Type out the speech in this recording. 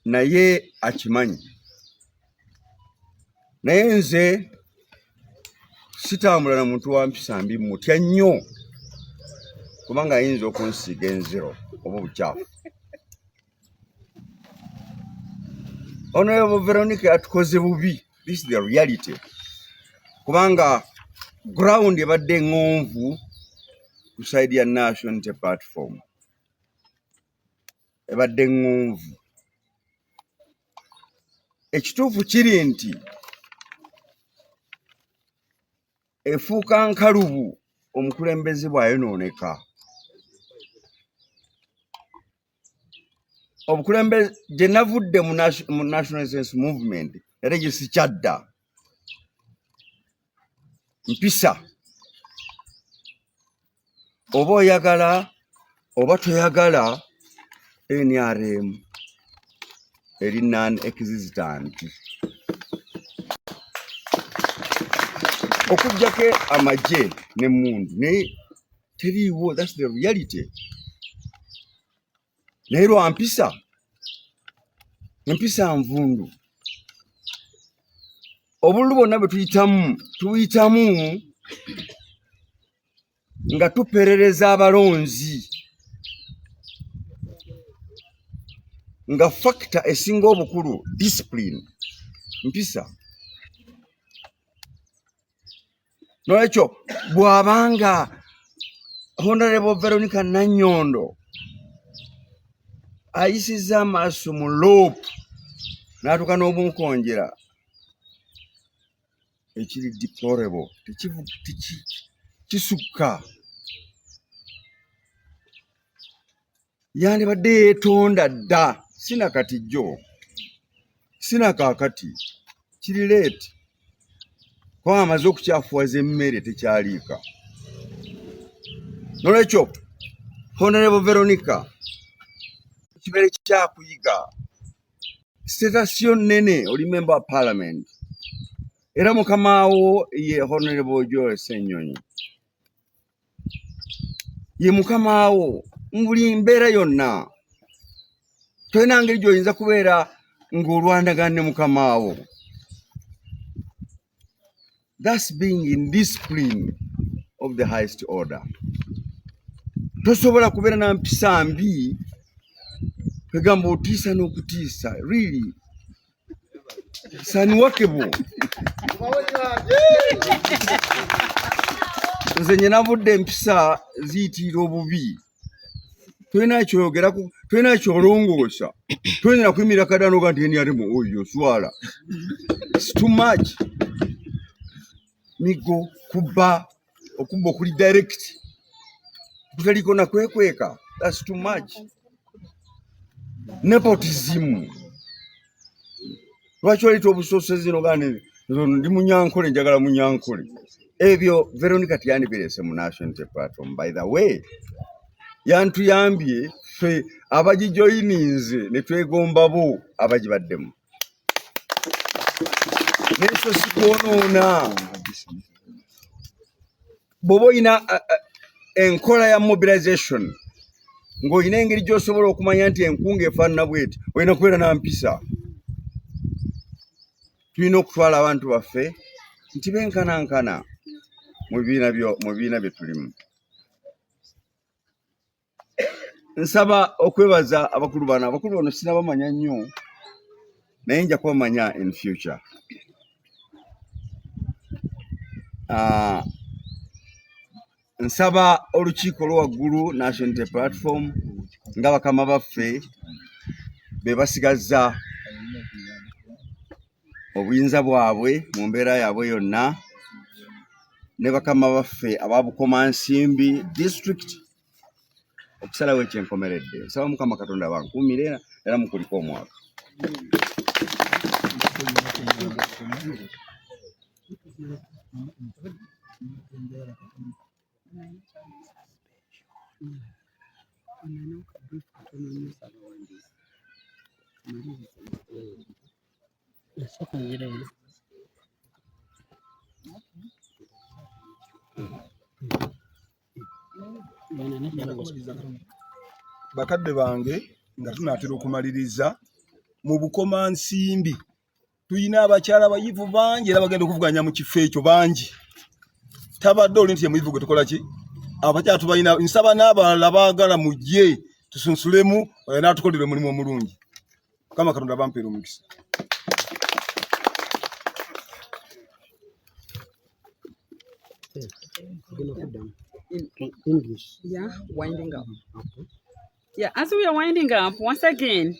Naye akimanyi, naye nze sitambula na muntu wa mpisa mbi, mutya nnyo kubanga ayinza okunsiiga enziro oba obukyafu. Honorable Veronica yatukoze bubi, this is the reality, kubanga ground ebadde ŋŋonvu ku side ya National Unity Platform, ebadde ŋŋonvu. Ekituufu kiri nti efuuka nkalubu omukulembeze bw'ayonooneka. Obukulembeze gye navudde mu National Resistance Movement era gye sikyadda mpisa, oba oyagala oba toyagala, NRM eri non existent okuggyako amagye n'emmundu, naye teriiwo. That's the reality. Naye lwa mpisa, empisa nvundu. Obululu bwonna bwe tuyitamu, tubuyitamu nga tuperereza abalonzi, nga factor esinga obukulu discipline, mpisa. Nolwekyo bw'abanga Honorable Veronica Nanyondo ayisizza amaaso mu LOP n'atuuka n'obunkonjera, ekiri deplorable, kisukka. Yandibadde yeetonda dda, sina kati jjo, sina kaakati, kiri late kuba amaze okukyafuwaza emmere tekyaliika. Nolwekyo Honorable Veronica, kibeere kyakuyiga, status yo nnene, oli member wa parliament, era mukamaawo ye Honorable Joel Ssenyonyi, ye mukamaawo mu buli mbeera yonna. Tolina ngeri gy'oyinza kubeera ng'olwanagana ne mukamaawo. That's being in discipline of the highest order. Tosobola kubeera na mpisa mbi, kwegamba otiisa n'okutiisa. Really saniwakebo. Nze nyenavudde empisa ziyitirira obubi. Tolina kyoyogeraku, tolina kyolongoosa, toyinza kuyimirira kadanoga nti NRM oyo swala. It's too much. Migo kubba, okubba okuli direct kutaliko nakwekweka, that's too much. Nepotism, lwaki oleeta obusosozi nogaa ndi Munyankole, njagala Munyankole? Ebyo Veronica teyandibirese mu National Unity Platform. By the way, yantuyambye ffe abagijoyininze ne twegombabo abagibaddemu n'ekyo si kwonoona. Bw'oba olina enkola ya mobilization, ng'olina engeri gy'osobola okumanya nti enkunga efaanana bweti, olina kubeera na mpisa. Tulina okutwala abantu baffe nti benkanankana mu bibiina bye tulimu. Nsaba okwebaza abakulu bano. Abakulu bano sinabamanya nnyo, naye nja kubamanya in future. Nsaba olukiiko olwowaggulu, National Unity Platform, nga bakama baffe be basigazza obuyinza bwabwe mu mbeera yaabwe yonna, ne bakama baffe aba Bukomansimbi district okusalawo ekyenkomeredde. Nsaba Mukama Katonda bankuumire era mukuliko omwaka. Bakadde bange, nga tunaatera okumaliriza. Mu Bukomansimbi tulina abakyala abayivu bangi era bagenda okuvuganya mu kifo ekyo bangi. Tabadde oli nti ye muyivu gwe tukola ki, abakyala tubalina. Nsaba n'abalala baagala mujje tusunsulemu oyo n'atukolera omulimu omulungi. Mukama Katonda bampeera omukisa. English. Yeah, winding up. Yeah, as we are winding up, once again,